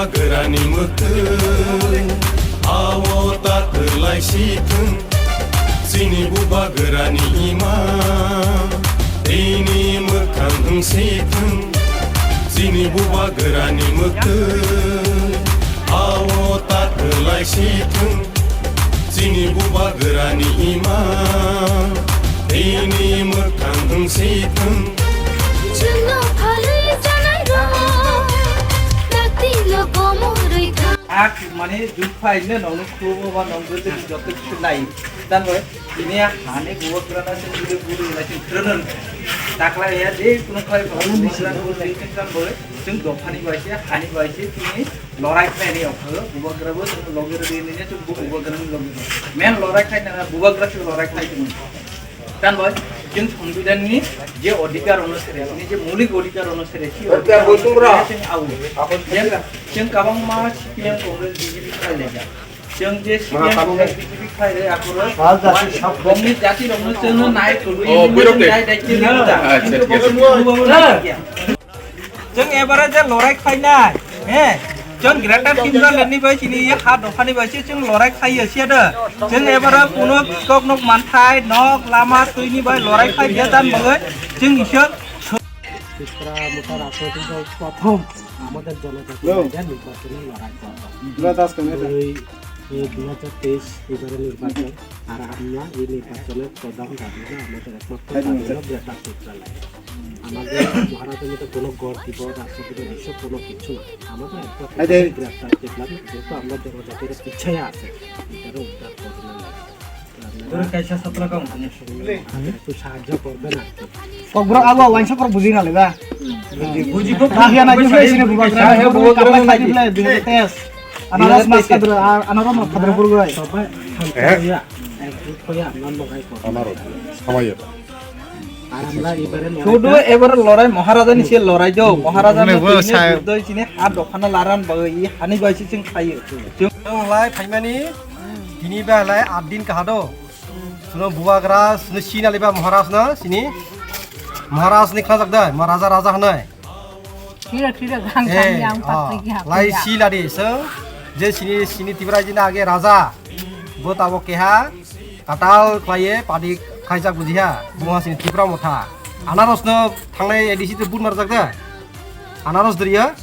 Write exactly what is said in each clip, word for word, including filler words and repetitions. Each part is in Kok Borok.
Bubagrani mwktwi, ao ta kwlai si thung. Chini bubagrani ima, tini mwkhang wng si thung. Chini bubagrani mwktwi, ao ta kwlai si thung. Chini bubagrani ima, tini mwkhang wng si thung. Chwngno phalwi chanai rok, dakti no komorwi thang. Ak mane jukphai ne nongno khulubo ba nongno joto kisu nai. Dan bai, ini hani bubagrana se buru buru lai se krono. Dakla ya de kuno khai bubagrana buru lai se dan bai, chwng dophani bai se, hani bai se, chini lorai khlaini okho, bubagra bo chwng logi rwdi hinwi chwng bo bubagrani logi rw. Men lorai khlaina bubagra se lorai khlai tong. Tan bai, chwng Songbidanni je odhikar onusare, chini je moulik odhikar onusare, si odhikar onusare chwng au. Chwng, chwng kwbangma C P M Congress B J P khlai laijak. Chwng je C P M Congress B J P khlai lai akhoro, bongni jati rokno chwngno nai kwrwi, oh, hinwi chwng dai dai khe rwkha. Acha, acha. Chwng ebare je lorai khlainai, he, chwng Greater Timberland ni bai chini ye ha dopha ni bai se chwng lorai khlaiya siya da. Chwng ebare kuno kok nok manthai, nok, lama, twi ni bai lorai khlaiya dan bagwi chwng isor. Tripura Motha Rajnaitik Dol prothom amader jonojati moidhan nirbachone lorai korbo. Ei, ei dui hajar teis ebare nirbachon, ar amra ei nirbachonor prodhan dabi holo amader ekmatro dabi holo Greater Tipraland. Amader Maharajar moto kono ghor dibo, rasta dibo, eisob kono kichu nai. Amader ekmatro Greater Tipraland, jehetu amra jonojatiro pichhaye achi, etare uddhar korna lage. Dori kaisa satra kang tanya sugule. Ektu sahajjo korbe na. Kokborok abo waisa kor buji na lega. Buji kok. Kahya na jibla sini bubagra. Kahya bubagra na jibla dui hajar teis. Anaros mas kadra, anaros mas kadra burgo ai. Sobai hamsa ya. Ekjut hoya amra logai kor. Anaros. Samaya. Ar amra ibare lorai. Sudu ebar lorai Maharaja ni se lorai do. Maharaja ni se lorai do. Sini ha dokhana laran bagwi hani bai se chwng khayo. Chwng lai phaimani. Tini ba lai aat din kaha do. Suno bubagra, suno sina liba Maharaj no, sini. Maharaj ni khnajak dai, ma raja raja hanai. Thira, thira, gang Eh, kami ang ah, patri ki hapri lai ya. Si ladi, so, je sini, sini Tipra jina age raja. Bo tabo keha, katal khlaiye, padi khaijak bujiha, bunga sini Tipra Motha. Anaros no thangnai A D C to bun marjak da. Anaros doriya?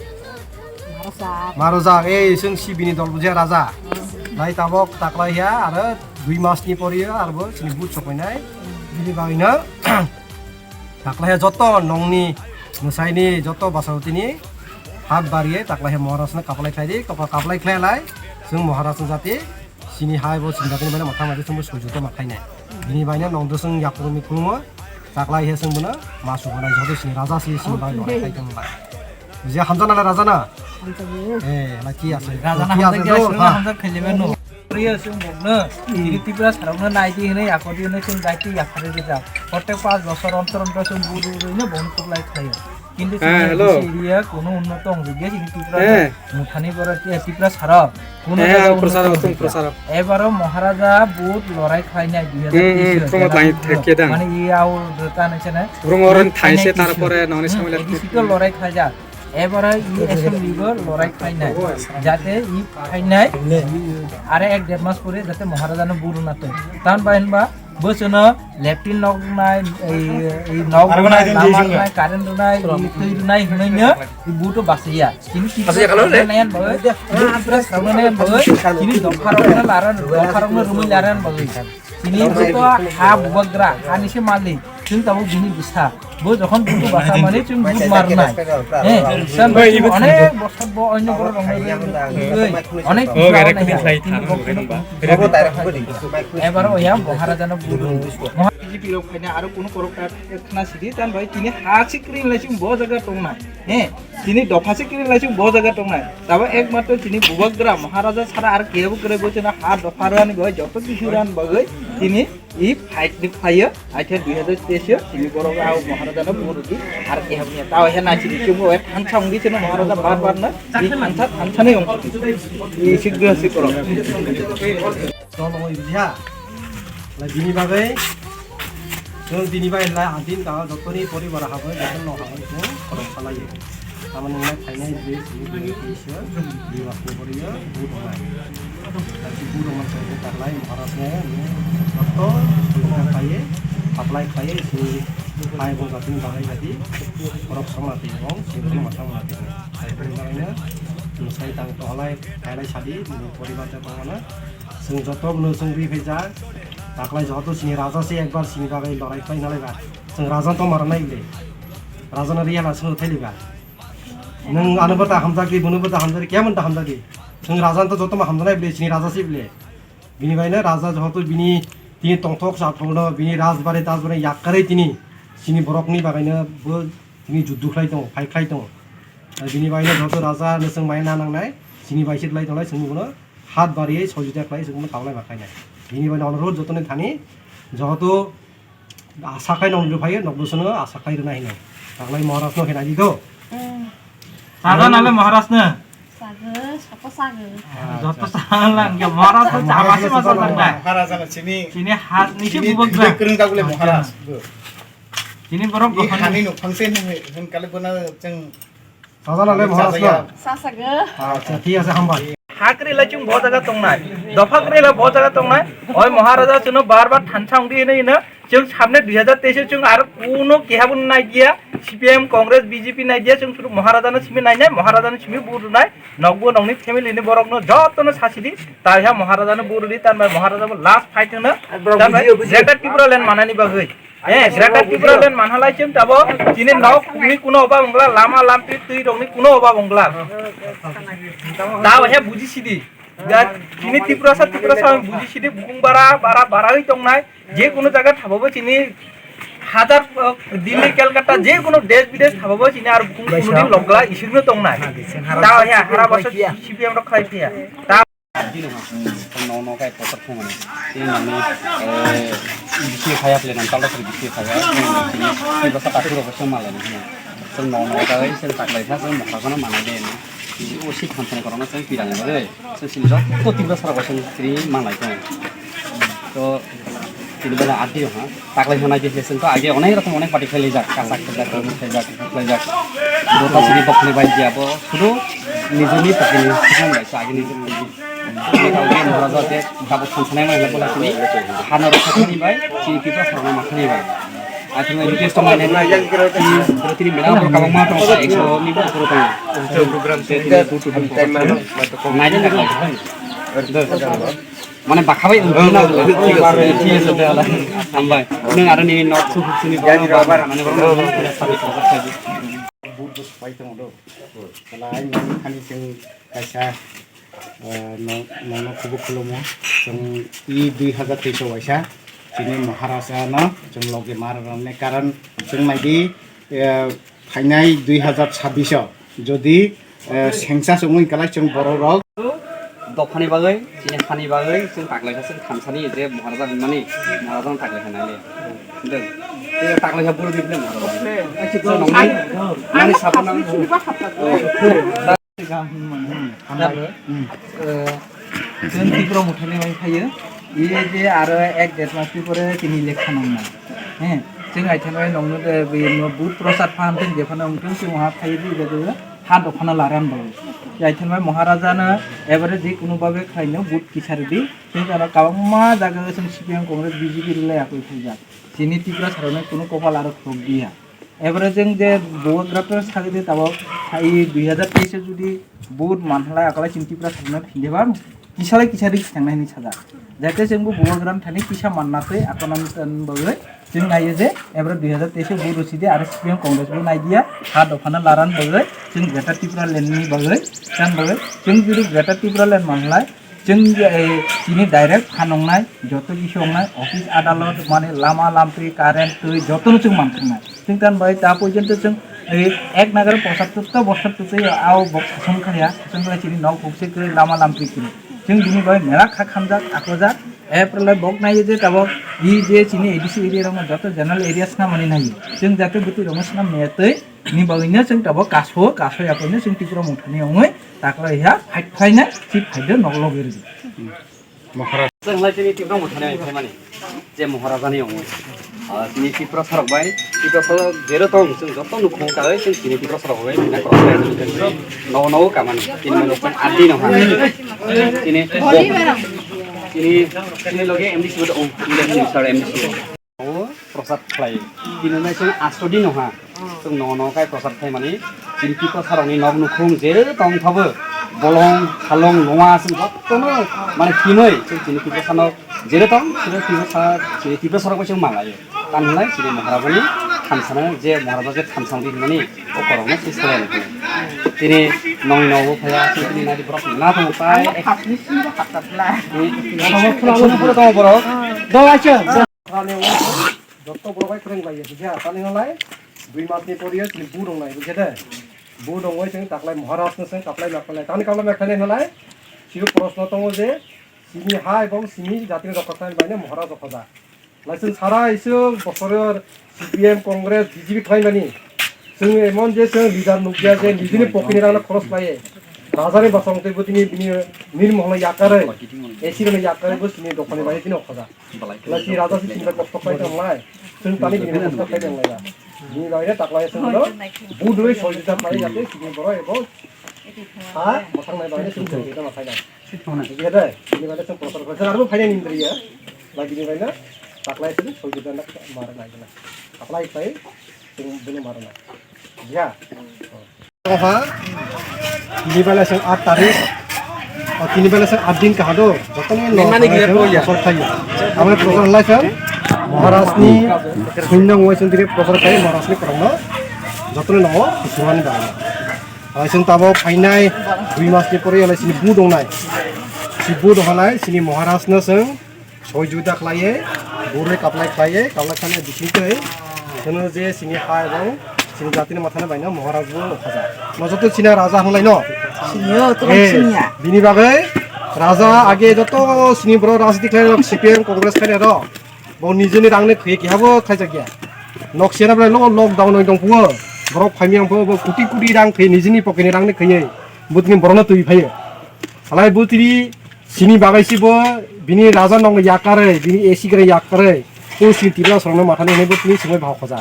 Marajak. Marajak, ei, chwng si bini dol bujiya raja. Lai tabok taklai ya, aro dui mas ni poriya, aro bo chini but sokoinai. Bini bagwino, taklai ya joto nongni, mwsaini, joto basarotini, hat bariye, taklai ya Maharaj no kaplai khlai di, kapa kaplai khlai lai, chwng Maharaj no jati, Sini hai bo sinda tini bai matha maji sumbu suju to mathai nai. Bini bai no nong dosong yak rumi khulumo. Taklai he sung bono ma su bono jodo sini raja si sini bai no khai tong bai. Je hamjana le raja na. Eh, na ki ase? Raja na hamjak gele sung hamjak khele be no. Priya sung bono. Ini Tripura sarok no nai di hene yak di hene sung jai ti yak khare di ja. Protek pas bosor ontor ontor sung buru buru ne bon tuklai khlai. Kintu chini hello. A D C area kono unnoto wngjak ya, chini Tripura muthani borok, eh, Tripura sarok. Kono jaga ang unnoto wngjak ya. Ebaro Maharaja but lorai khlainai dui hajar teis o, Promod jera lai thakya dang. Mane i au rwta nai chene. Burung orang thaise, tarpore nongni samai A D C to lorai khlaijak. Ebaro i assembly bo lorai khlainai. Jate i khlainai, are ek der mas pore jate Maharaja no buru na to. Tan ba hinba Bo chwngno latrine nok rwnai, ei, ei nok rwnai, lama rwnai, current rwnai, ei twi rwnai hwnwi no, ei buto basaiya. Chini Tripura sarokno naiyan bagwi, chini Tripura sarokno naiyan bagwi, chini dopharokno laran, dopharokno rwmwi laran bagwi. Chini buto ha bubagra, hani se malik, chwng tabuk bini bwsa. Bo jokhon buto basa mani chwng but marnai. He, chwng onek bosor bo onyo borok rokno rwgwi, onek ebaro oya Maharaja no buto. B J P rok phaina aro kunu korok ta khna sidi, tan bai tini ha sikri lai sing bo jaga tongnai. He, tini dopha sikri lai sing bo jaga tongnai. Tabo ekmatro tini bubagra Maharaja sara ar kebo kre bo chana ha dopha rani bai joto kisu ran bagwi tini i fight ni phaio. Aithe dui hajar teis o tini borok au Maharaja no buru di ar kebo ni tao he na sidi chungo e thansa ungdi chana Maharaja bar bar na i thansa thansa ni ung i sikri sikro. Tolongwi wngya. Lai bini bagwi, chwng bini bai lai adin ka jotoni poribar habwi, jotono habwi chwng khorok salaio. Tamani wngkha phainai je sini bini kisa biwak ni boriyo vote wngnai. Tasi vote wngma chai taklai Maharaj ne joto sumjak khlaiwi apply khlaiwi sini bai bo jatini bagwi jadi borok samna twi wng sini ma samna twi. Sai bini bagwi no sai tang to halai phailai sadi bini poribar jat wngmano. Chwng joto no chwng ri phaijak taklai joto sini raja se ekbar sini bagwi lorai khlai nalai ba. Chwng raja to mara nai le. Raja na riya na chwng thai le ba. Nwng ano bwta hamjak di, bono bwta hamjak di, kemon ta hamjak di. Chwng raja to joto ma hamjaknai bwle, chini raja si bwle. Bini bai no raja joto bini tini tongthok sa thokno, bini rajbari tajbari yakkarwi tini chini borokni bagwi no bo tini juddu khlai tongo, fight khlai tongo. Bini bai no joto raja no chwng mai na nangnai, chini bai se khlai tongnai, chwng bono hat bariwi sojita khlai, chwng bono taulai ma khlainai. Bini bai no ono road joto ni thani joto Asa khai nong phai nok dusano asa khai rwna hino. Taklai Maharaj no hinai di do. Saga nale Maharaj no. Saga, sapa saga? Joto saga lang ya Maharaj no chama si masa lang da. Maharaj no chini. Chini hat ni si bubak da. Kereng dagule Maharaj. Chini borok ini hani no phangse hin kale bona cheng Sajana le Maharaj no. Sasago. Acha, thik ase, hambai. Hakri la chwng bo jaga tongnai. Dopha kri la bo jaga tongnai. Oi Maharaja chwngno bar bar thansa wngdi hino hino. Chwng samne dui hajar teis o chwng aro kuno keha bo nai dia. C P M, Congress, B J P nai dia. Chwng suru Maharaja no simi nai nai, Maharaja no simi bu runai. Nokbo nokni family ni borok no joto no sasidi. Taiha Maharaja no bu rudi tanbai Maharaja bo last fight hino. Tanbai Greater Tipraland manani bagwi. Eh, Greater Tipraland manhalai chwng tabo chini nok ni kuno oba bongla, lama lampi twi rokni kuno oba bongla. Tabo he buji sidi. Ja chini Tiprasa, Tiprasa buji sidi bukung bara, bara, bara oi tongnai. Je kuno jaga thabo bo chini hajar, eh, Delhi, Calcutta, je kuno desh bidesh thabo bo chini ar bukung kuno din lokla isingno tongnai. Tabo he hara basa C P M rok khlai phiya. Tabo Bini ha, no no kai potor phone mani. Tini nangni, eh, bisi khaya ple nang talda sari bisi khaya. Tini basa katu ro basa malai ni. Sen no no kai sen taklai kha sen mokha kono mana de ni. Tini o si than than korona sen pirang ni re. Sen sini jok to tini basa ro sen tini malai ko. To Tini bela adi ha. Taklai hwnai di lesson to age onek rokom onek party khlai lijak, kasak khlaijak, khlai khlaijak, khlaijak. Dota sini bokni bai dia bo sudu nijini pokni sini bai sa age nijini. Ini kau dia mura jate kabu khansanai mai bola sini. Hana rokha khani bai, sini kita sarana makhani bai. Athung education to mai nai. Tini mera kabang ma tong sa ekso ni bo kuro tong. Program se tini tu tu tu. Nai ni taklai. Mane bakhabai wngkha na. Thik ase, thik ase, de ala. Hambai. Nwng aro nini nok suk sini. Jani rubber. Mane borok no service rubber service. But bo pai tong do. Kala ai nang khani chwng kaisa, eh, no, no, no kubuk khulumo. Chwng i dui hajar teis o waisa. Chini Maharaja no chwng loge mar rane karon chwng nai di, eh, phainai dui hajar chabbish o. Jodi Eh, sengsa se wngwi kwlai chwng borok rok. Dophani bagwi, chini hani bagwi, chwng taklaisa chwng thansani je Maharaja hwnmani, Maharaja no taklai hwnani. Deng. Tei taklaisa buru di bwle Maharaja. Chwng nongni, nani sabana. Hambai. Hmm. Eh, chwng Tipra Mothani bai phaio. Iye je aro ek der mas pore tini election wngnai. He, chwng aithanai nongno de bini booth prochar phan thwng jephano wngthwng chwng ha phai di de ha dophano laran bo. Aithanai Maharaja no ebare je kuno babe khlaino booth kisar di. Chwng aro kabangma jaga chwng C P M Congress B J P rwlai akoi phaijak. Chini Tripura saroni kuno kopal aro khulok diya. Ebare chwng je bubagra to sagwi de tabok sai dui hajar teis o judi vote manhalai akalai chwng Tripura sarno phinde bang kisalai kisa ri thangnai hinwi sajak. Jate chwng bo bubagra thani kisa manna tei akono wngtoni bagwi chwng naiyo je ebare dui hajar teis o vote rwsidi aro C P M Congress bo naidiya ha dophano laran bagwi chwng Greater Tripura Land ni bagwi chan bagwi chwng judi Greater Tripura Land manhalai Chwng, eh, chini direct phan wngnai, joto kisi wngnai, office, adalot, mane lama, lampri, current, twi, jotono chwng manthangnai. Chwng tan bai ta porjonto chwng, eh, ek nagar pochattor ta bosor twtwi ao bok sason khaya, chwng bai chini nok bokse kwrwi, lama, lampri kwrwi. Chwng bini bai mera kha khamjak, aklojak, April bai bok naiyo je tabok, i je chini A D C area rokno joto general area snamani naiyo. Chwng jate bwtwi rokno snam maya twi, Ni bagwino chwng tabok kaso, kaso yakoino chwng Tipra Mothani wngwi taklai ha, fight khlaina, si fight o nok logi rwdi. Maharaj. Chwng lai chini Tipra Mothani wngwi phaimani, je Maharajani wngwi. Ah, chini Tiprasa rok bai, Tiprasa rok jero tong, chwng joto nukhung ka bai, chwng chini Tiprasa rok bai, bini cross bai, chwng no no kamani, chini mano chwng adi no ha. Chini, chini, chini loge M D C bo tong, chini M D C. O prosad khlai, chini nai chwng asto din no ha, chwng no no kai prosad khlai mani, chini Tiprasa rok ni nok nukhung jero tong thabo, bolong, halong, noa, chwng joto no, mane hinoi, chwng chini Tiprasa no Jere tong, sini Tiprasa, sini Tiprasa rok bai chwng malaio. Tan hwnlai sini Maharajani thamsana je Maharaja je thamsang di hwnmani o korokno se salai rwkhe. Tini nong nogo phaiya, tini nadi borok na tongo tai. Ang khasni sinbo khatatla. Tini, tini, tini, tini, tini, borok. Do acha. Rani o jotto borok bai kwrwng bai ya, bujiya. Tani hwnlai dui mas ni poriya tini bu dong nai, bujiya de. Bu dong oi chwng taklai Maharaj no chwng taklai maklai. Tani kaklai maklai hwnlai. Sini proshno tongo je, Sini hai bo sini jatini rokha khlai baino Maharaj rokha da. Laising sara ising bosor C P M, Congress, B J P khlai mani. Chwng emon je chwng leader nukya je nijini pocket ni rang no khoros khlai. Raja ni basong tei bwtini bini nirmohno yakarwi, A C rokno yakarwi bo sini dophani bai tini okha da. Laisi raja si sini bai kosto khlai tong lai. Chwng tani bini kosto khlai tong lai. Bini bai taklai chwng no budwi sojita khlai jate sini borok ebo ha bosong nai bai chwng sojita ma khlai da. Bini bai da, bini bai da chwng prosar khlai. Chwng arbo phainai ni wngya. Lai bini bai na taklai chwng soi juda na mara nai na. Taklai khlai chwng bini mara na. Ya. Oha. Bini bai la chwng aat tarik. O tini bai la chwng aat din kahado. Joto ni no mani gila prosar khlai. Amai prosar lai chwng Maharaj ni swinnang wai chwng dire prosar khlai Maharaj ni korong no. Joto ni no suhani bai. Hai chwng tabok phainai dui mas ni pore alai sini bu dongnai. Si bu donghalai sini Maharaj no chwng soi juda khlaiye, burui kaplai khlaiye, kaplai thani bising twi. Chwngno je sini ha ebong sini jatini mathani baino Maharaj bo okhaja. No joto sini raja hwnlai no. Siniyo, to Eh, siniya. Bini bagwi raja age joto sini bro rajniti khlai rok C P M Congress khlai rok. Bo nijini rangni khwi kihabo khaijak ya. Nok sena bai lo lockdown oi dong puo. Borok phaimi ang pho bo kuti kuti rang khwi nijini pocket ni rangni khwi. Butini borokno twi phaiyo. Halai butini sini bagai si bo bini raja nong yakarwi, bini A C gre yakarwi. Ko si tibra sorong mathani hwnwi butini sumai bhao khoja.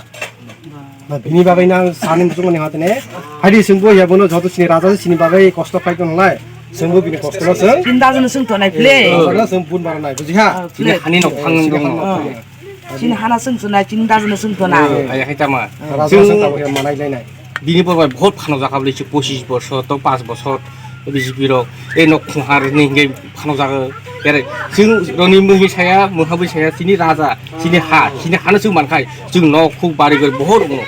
Na bini bagwi na sani muchung mani hatene. Haidi singbo ya bono joto sini raja sini bagwi kosto khai tong lai. Singbo bini kosto no sing. Chinta jeno sing tonai play. Raja sing bun bara nai buji ha. Sini hani nok phang dong. Sini hana sing sunai chinta jeno sing tonai. Aya hai tama. Raja sing tabo ya manai lai nai. Bini borok bai bahut phano jakha bwlai se pochis bosor to pas bosor B J P rok. Ei nok khunghar ni hingke phano jaga. Bere sing roni muhi saya, muha bui saya sini raja, sini ha, sini hano sing mankhai. Sing nok khuk bari gor bahut rok no.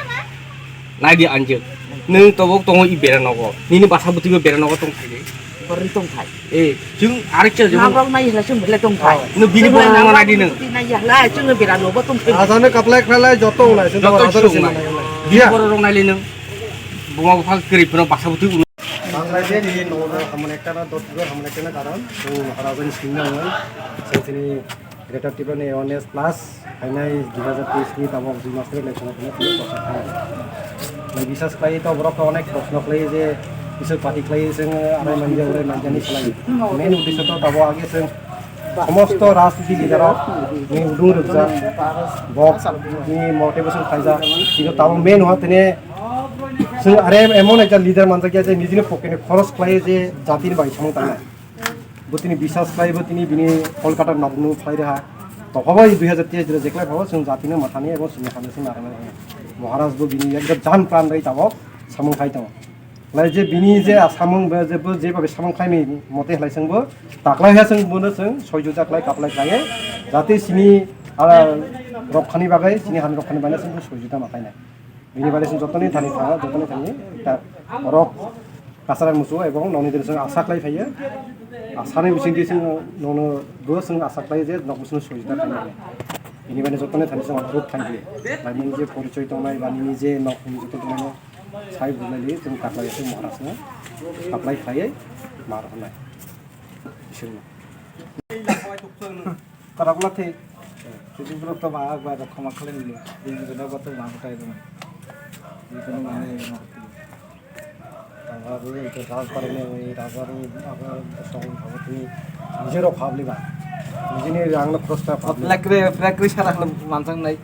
Naidi anjek. Nung tobok tongo i bera nogo. Nini basa butwi bo bera nogo tong thai de. Borni tong thai. Eh, chwng arek chel jemon. Nang rok nai hla chwng bele tong thai. Nung bini borok rok nai di nung. Nai hla chwng bera nogo tong thai. Raja no kaplai khlai lai joto nai, chwng joto raja no chwng nai. Bini borok rok nai le nung. Buma bupha kwrwi phano basa butwi ulo. Bangladesh ni nogo hamon ekta na dot hamon ekta na karon. Chwng raja ni sing nang. Chwng tini Greater Tripura ni awareness plus phainai dui hajar teis ni tabok dui mas election o phano tini prochar khlai. Nai bisas khlai to borok to onek proshno khlai je kisa party khlai je chwng arai manja urai manja ni khlai. Main uddesho to tabok age chwng somosto rajniti leader rok ni udung rwkjak bok ni motivation khlaijak. Kino tabok main hwa tini chwng are emon ekta leader manjak ya je nijini pocket ni khoros khlai je jati ni bai samung tangnai. Bo tini bisas khlai, bo tini bini Kolkata nokno khlai reha. Tokhobai dui hajar teis jero jeklai phabo chwng jatino mathani ebo chwngni hamya chwng narwknai. Maharaj bo bini ekdom jan pran bai tabok samung khai tongo. Lai je bini je a samung ba je bo je babe samung khlaimani mote khlai chwng bo taklai ha chwng bono chwng soijuda khlai kaplai khlaiwi jate sini, ah, rokhani bagwi, sini hani rokhani bagwi chwng bo soijuda ma khlainai. Bini bagwi chwng jotoni thani thango, jotoni thani ta borok kasar musu ebong nokni dini chwng asa khlai phaiyo. Asani bisingtwi chwng nono bo chwng asa khlai je nok bising soi da thani. Bini bagwi jotoni thani chwng proof thang phaiyo. Bai nini je porichoi tongnai ba nini je nok ni joto tongnai sai bujlai li chwng kaplai se Maharaj no kaplai khlaiwi mar hwnai. Bisingno. Karakula thik. Jadi bro to ma ba khoma khlai ni. Bini bagwi to ma kotai dong. Bini bagwi mane. Tangka bui itu transfer ini, ini transfer ini, apa, song, apa, ini, zero public ah. Di sini yang nak cross transfer. Flag re, flag re, salah lu mansang naik.